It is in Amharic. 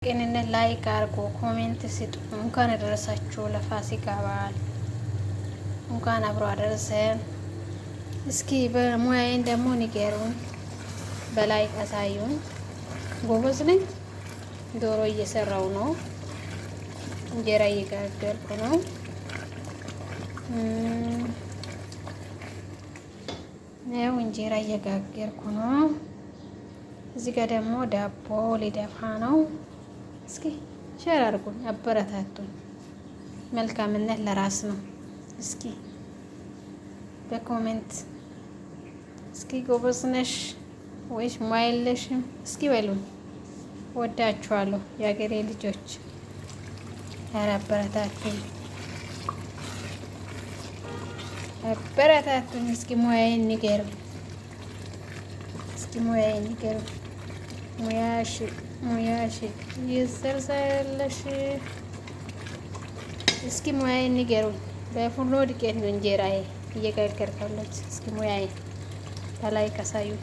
ቅንነት like አርጎ comment ስጡ። እንኳን አደረሳችሁ ለፋሲካ በዓል፣ እንኳን አብሮ አደረሰን። እስኪ በሙያዬን ደግሞ ንገሩን፣ በ like አሳዩን። ጎበዝ ነኝ። ዶሮ እየሰራው ነው። እንጀራ እየጋገርኩ ነው። ያው እንጀራ እየጋገርኩ ነው። እዚህ ጋር ደግሞ ዳቦ ሊደፋ ነው። እስኪ share አድርጉኝ፣ አበረታቱኝ። መልካምነት ለራስ ነው። እስኪ በ comment እስኪ ጎበዝ ነሽ ወይስ ሙያ የለሽም እስኪ በሉኝ። ወዳችኋለሁ የአገሬ ልጆች። ኧረ አበረታቱኝ፣ አበረታቱኝ። እስኪ ሙያዬን ንገሩኝ፣ እስኪ ሙያዬን ንገሩኝ። ሙያሽ ሙያሽ ይዘርዘርልሽ። እስኪ ሙያዬን ንገሩኝ። በፉርኖ ዱቄት ነው እንጀራዬ እየጋገርኩ ያለሁት። እስኪ ሙያዬ በላይ ካሳዩ።